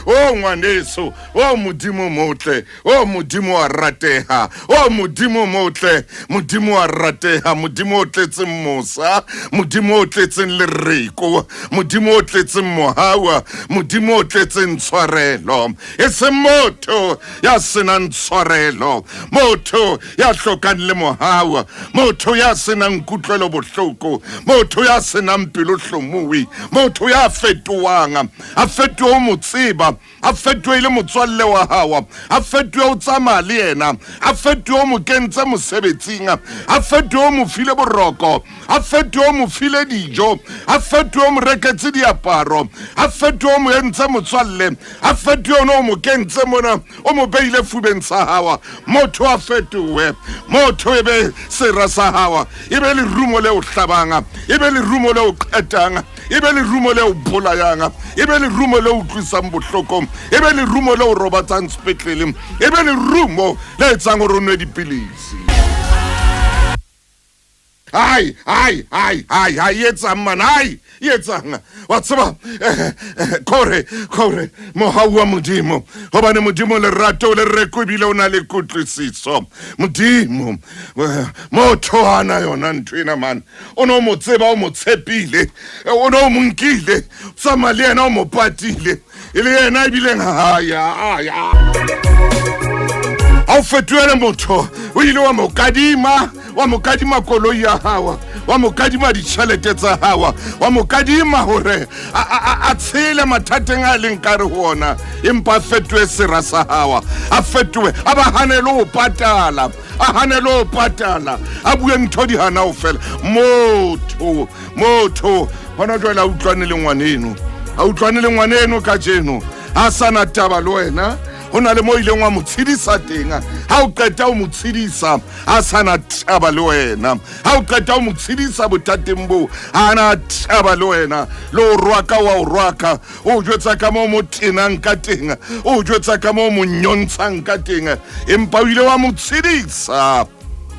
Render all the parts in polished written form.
O ngwaneso, o Modimo motle, o Modimo wa rateha, o Modimo motle, Modimo wa rateha, Modimo o tletseng mosa, Modimo o tletseng lereko, Modimo o tletseng mohawa, Modimo o tletseng tshwarelo. E seng motho ya senang tshwarelo, motho ya hlokang le mohawa, motho ya senang kutlwelo bohloko, motho ya senang pelo hlomohi, motho ya fetoang, a fetohe o mo tseba, a fetohe le motswalle wa hao, a fetohe o tsamaya le yena, a fetohe o mo kentse mosebetsing, a fetohe o mo file boroko, a fetohe o mo file dijo, a fetohe o mo reketse diaparo, a fetohe o mo entse motswalle, a fetohe o ne o mo kentse mona, o mo beile fubeng sa hao. Motho a fetohe, motho e be sera sa hao, e be lerumo le o hlabang, e be lerumo le o qetang, e be lerumo le o bolayang, e be lerumo le utlwisang bohloko, e be lerumo le o robatsang sepetlele, e be lerumo le etsang hore o nwe dipilisi. Hai, hai, hai, hai, hai, etsang man, hai, etsang. Wa tseba, kore, kore, mohau wa Modimo, hobane Modimo lerato le reko ebile o na le kutlwisiso. Modimo, motho ana yona ntho ena man, o ne o mo tseba, o mo tshepile, o ne o mo nkile, tsamaya le yena o mo patile, e le yena ebileng haya, haya. Ha o fetohele motho, o ile wa mo kadima, wa mo kadima koloi ya hao, wa mo kadima ditjhelete tsa hao, wa mo kadima hore a tshele mathateng a leng kare ho ona, empa a fetohe sera sa hao, a fetohe, a ba hanele ho patala, a hanele ho patala, a bue ntho di hana ho fela. Motho, motho hona jwale a utlwane le ngwaneno, a utlwane le ngwaneno kajeno, a sana taba le wena. Ho na le mo ileng wa mo tshedisa teng, ha o qeta o mo tshedisa a sana taba le wena, ha o qeta o mo tshedisa bothateng boo a na taba le wena, le o rwaka wa o rwaka, o jwetsa ka moo mo tenang ka teng, o jwetsa ka moo mo nyontshang ka teng, empa o ile wa mo tshedisa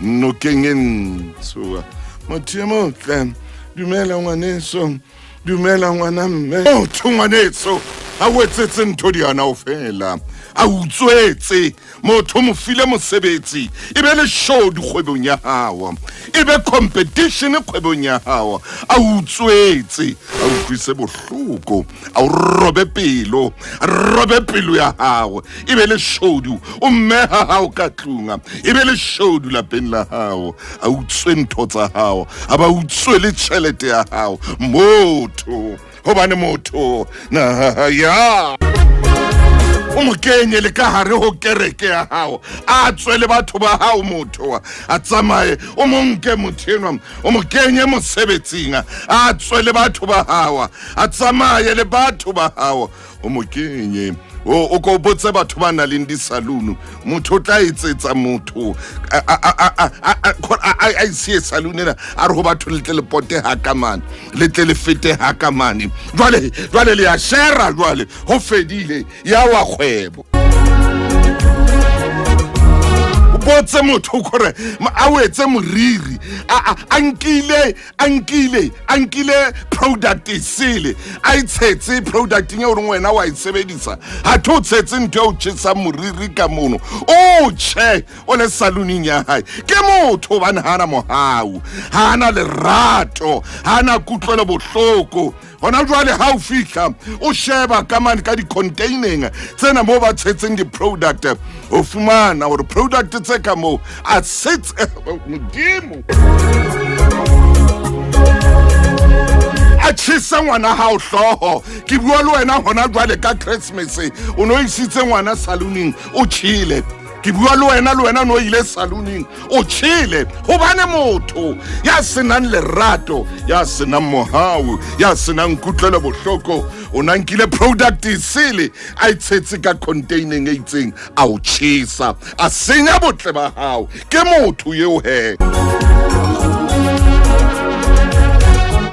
nokeng e ntsho. Motho e motle, dumela ngwaneso, dumela ngwana mme. Motho ngwaneso a o etsetse ntho di hana ho fela, a utswetse motho, mo file mosebetsi, e be le show dikgwebong ya hao, e be competition kgwebong ya hao, a utswetse, a utlwise bohloko, a o robe pelo, a robe pelo ya hao, e be le shodu, o mmeha hao ka tlung, e be le shodu lapeng la hao, a utswe ntho tsa hao, a ba utswe le tjhelete ya hao. Motho, hobane motho na ya o mo kenye le ka hare ho kereke ya hao, a tswe le batho ba hao, motho a tsamaye, o mo nke motho enwa, o mo kenye mosebetsing, a tswe le batho ba hao, a tsamaye le batho ba hao, o mo kenye. O ko botse batho ba nang le di-saloon, motho o tla etsetsa motho a isiye saloon ena, a re ho batho le tle le pote ha ka mane, le tle le fete ha ka mane, jwale jwale le ya shera, jwale ho fedile ya wa kgwebo. Botse motho gore a o etse moriri, a nkile, a nkile, a nkile product e sele, a e tshetse product e goreng wena wa e sebedisa, ha tho o tshetse ntho e o tjhesang moriri ka mono, o tjhe o le salooning ya hae. Ke motho hobane ha ana mohau, ha ana lerato, ha ana kutlwelo bohloko. Hona jwale ha o fihla o sheba ka mane ka di-containing tsena moo ba tshetseng di-product, o fumana hore product tse ka moo a setse Modimo a tjhese ngwana hao hlooho. Ke bua le wena hona jwale ka Christmas, o no isitse ngwana salooning, o tjhele. Ke bua le wena, le wena no ile salooning, o tjhele. Hobane motho ya senang lerato, ya senang mohau, ya senang kutlwelo bohloko, o na nkile product e sele, a e tshetse ka containing e itseng, a o tjhesa, a senya botle ba hao. Ke motho eo he.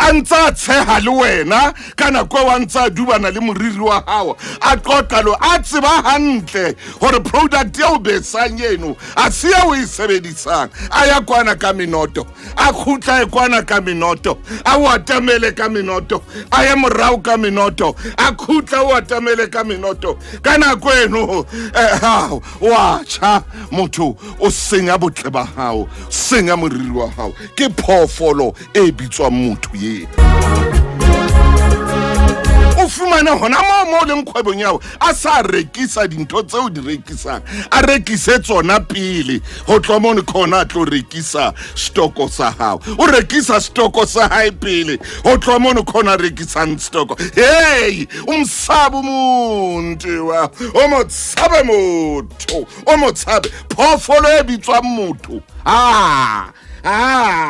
A A ntsa tsheha le wena ka nako eo a ntsa dubana le moriri wa hao, a qoqa lo a tseba hantle hore product eo besang eno a se eo e sebedisang. A ya kwana ka menoto, a khutla e kwana ka menoto, a o atamele ka menoto, a ye morao ka menoto, a khutla o atamele ka menoto. Ka nako eno eh, wa tjha motho, o senya botle ba hao, senya moriri wa hao. Ke phoofolo e bitswang motho ye. O fumane hona moo mo leng kgwebong yago a sa rekisa dintho tseo di rekisang, a rekise tsona pele go tloa mono khona a tlo rekisa stoko sa hao. O rekisa stoko sa hae pele go tloa mono khona a rekisang stoko. Hei, o mosabo umuntu wa o mo tshabe motho, o mo tshabe phoofolo e bitswang motho. Ah, ah.